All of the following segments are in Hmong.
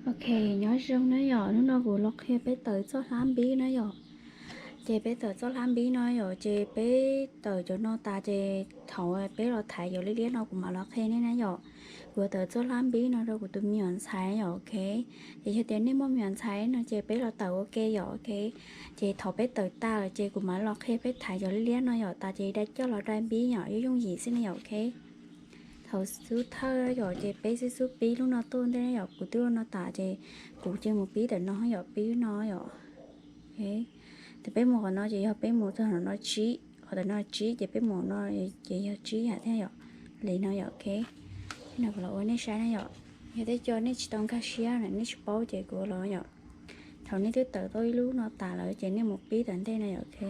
Ok, nyob zoo na yom, hnub no kuv los qhia peb tawm txoj hlab npib na yom. Ces peb tawm txoj hlab npib no yom, ces peb tawm cov no tas ces thaum peb los thaiv cov liab liab no kuv mam los qhia nej na yom. Kuv tawm txoj hlab npib no rau kuv tus me nyuam ntxhais yom, ok. Ces yog tias nej muaj me nyuam ntxhais no ces peb los tawm ua ke yom, ok. Ces thaum peb tawm tas lawm ces kuv mam los qhia peb thaiv cov liab liab no yom, tas ces dai coj los dai npib yom, yooj yooj yim xwb na yom, ok. Thaum xub thawj yom, ces peb xub xub pib lub no tuaj ntej na yom, kuv twb ua no tas ces kuv cia mus pib ntawm no yom, pib no yom. Ces peb mus qhov no ces yog peb mus txog no tsib, qhov ntawm no tsib ces peb mus no ces yog tsib yam thiab yom, li no yom, ok. Thiab no kuv los ua nej saib na yom, yog tej co nej tsis tau nkag siab na nej tsis paub ces kuv los yom. Thaum nej twb tawm tau ib lub no tas lawm ces nej mus pib tom ntej na yom, ok.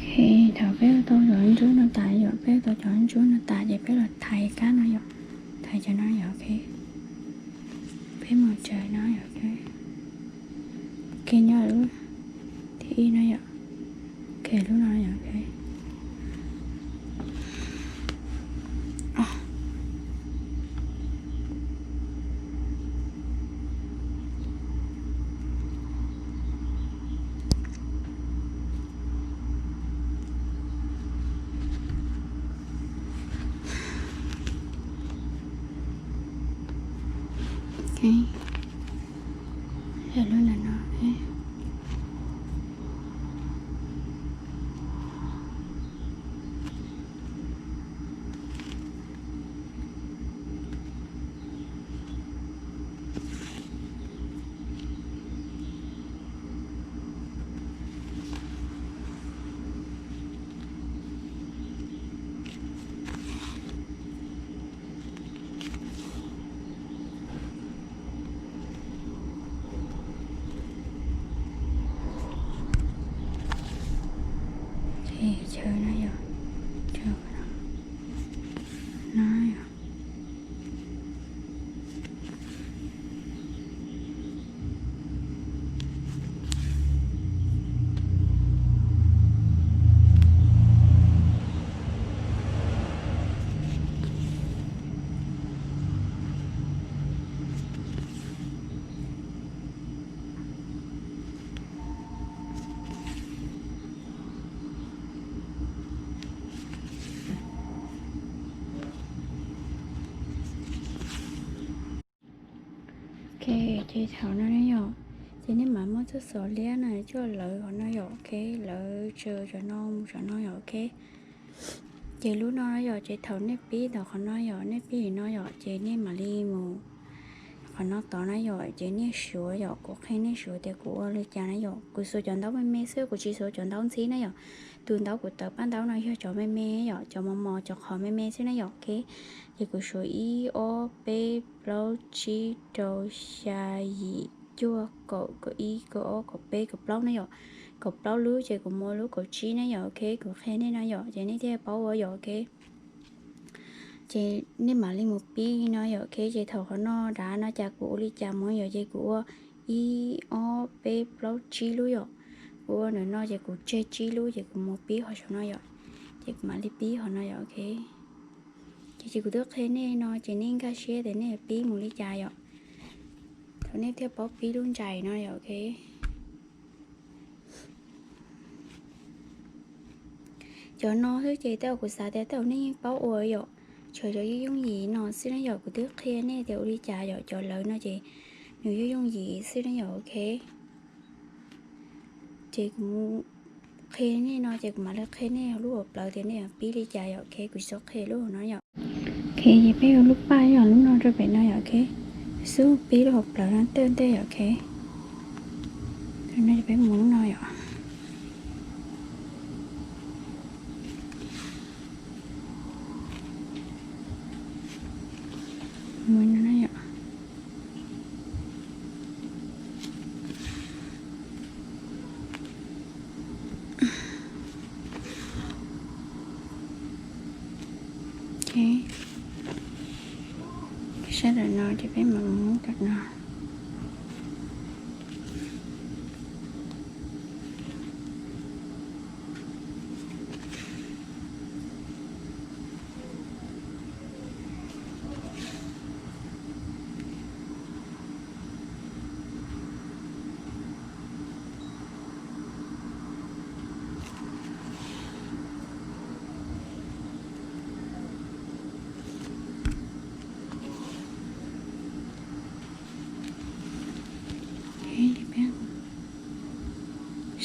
Ok, thaum peb ua tau cov ntsuab no tas yom, peb ua tau cov ntsuab no tas ces peb los thaiv kab no yom, thaiv cov no yom, ok. Peb mus tsaws no yom, ok. Ok, nyob lub thib ib no yom, ok, lub no yom, ok. Ok, lub ntawm no. Chaw no yom, chaw no yom. Ok, ces thaum no ne yom, ces nej mam muab txoj xov liab no coj lawv qhov no yom, ok, lawv tsaws cov no mus cov no yom, ok. Ces lub no yom, ces thaum nej pib ntawm qhov no yom, nej pib no yom, ces nej mam li mus qhov no tod na yom, ces nej suav yom, kuv qhia nej suav tias kuv ua li cas na yom. Kuv xuas cov ntaub me me xwb, kuv tsis xuas cov ntaub ntxhib na yom. Tus ntaub kuv tawm paj ntaub no yog cov me me yom, cov mos mos, cov qhov me me xwb na yom, ok. Ces kuv suav ib, ob, peb, plaub, tsib, rau, xya, yim, cuaj, kaum, kaum ib, kaum ob, kaum peb, kaum plaub na yom. Kaum plaub lub ces kuv mus ua lub kaum tsib na yom, ok. Kuv qhia nej no yom, ces nej thiaj paub ua yom, ok. Ces nej mam li mus pib no yom, ok. Ces thaum qhov no dav no cas kuv ua li cas mus yom, ces kuv ua ib, ob, peb, plaub, tsib lub yom. Kuv ua ntawm no ces kuv tseg tsib lub ces kuv mus pib qhov saum no yom. Ces kuv mam li pib qhov no yom, ok. Ces, ces kuv twb qhia nej no ces nej nkag siab tias nej pib mus li cas yom. Thaum nej thiaj paub pib lub ntsais no yom, ok. Cov no xwb ces tej zaum kuv xav tias tej zaum nej yeej paub ua yom, tshuav cov yooj yooj yim no xwb na yom, kuv twb qhia nej tias ua li cas yom, cov lawv no ces nws yooj yooj yim xwb na yom, ok. Ces kuv qhia nej no ces kuv mam li qhia nej lub hauv plawv tias nej pib li cas yom, ok, kuv tsis tau qhia lub hauv no yom. Ok, ces peb ua lub paj yom, lub no rau pem no yom, ok. Xub pib lub hauv plawv no tej ntej yom, ok. Peb mus lub no yom. Mus no yom. Ok, sab ntawm no ces peb mam mus ntawm no.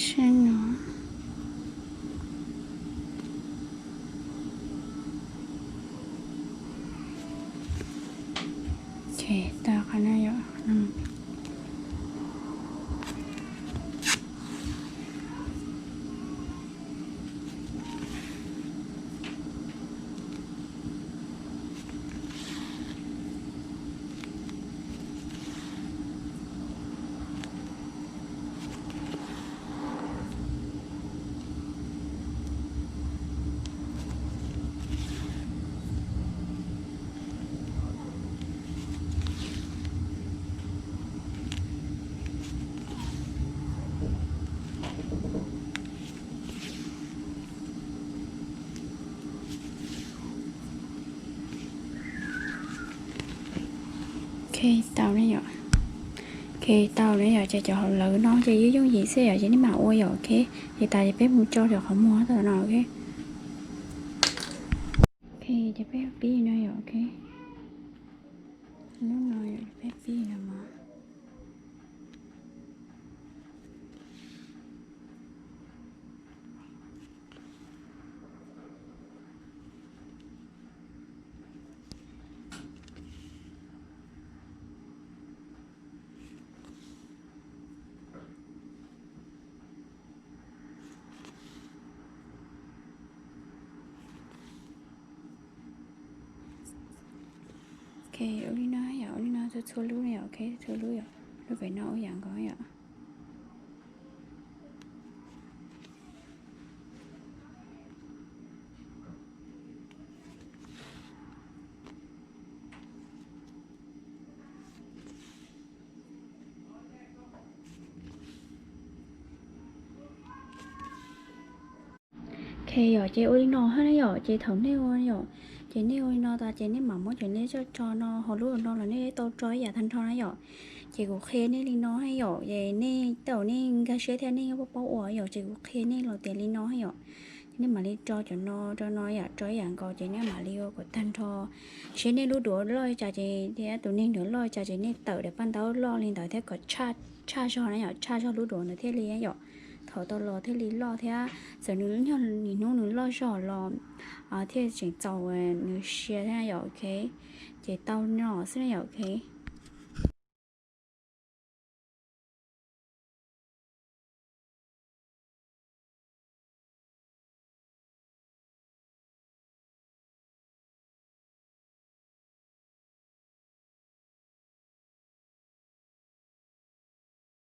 Sab no. Ok, tau qhov no yom. Ok, tau ne yom. Ok, tau ne yom, ces cov hauv lawv no ces yooj yooj yim xwb yom, ces nej mam ua yom, ok. Ces tas ces peb mus tso cov qhov muag tom no, ok. Ok, ces peb pib no yom, ok. Lub no yog peb pib no mas. Ok, ua li no yom, ua li no txhua txhua lub yom, ok, txhua lub yom, lub pem no ua yam nkaus yom. Ok yom, ces ua li no hab na yom, ces thaum nej ua yom, ces nej ua li no tas ces nej mam muab cov liab coj tso no hauv lub no los nej tau tso ib yam tag nrho na yom. Ces kuv qhia nej li no hab yom, ces nej tej zaum nej nkag siab thiab nej yeej paub paub ua yom, ces kuv qhia nej los tias li no hab yom. Ces nej mam li tso cov no rau no yom, tso ib yam nkaus ces nej mam li ua kom tag nrho. Seb nej lub duav loj li cas ces thiab tus neeg duav loj li cas ces nej tawm daim paj ntaub loj li ntawd thiab kom tshaj zog na yom, tshaj zog lub duav ntawd thiaj li yom, thaum tau los thiaj li loj thiab txawm nws nyuag nim hnub nws loj zog los thiaj tseem txaus nws sia thiab yom, ok. Ces tau no xwb na yom, ok.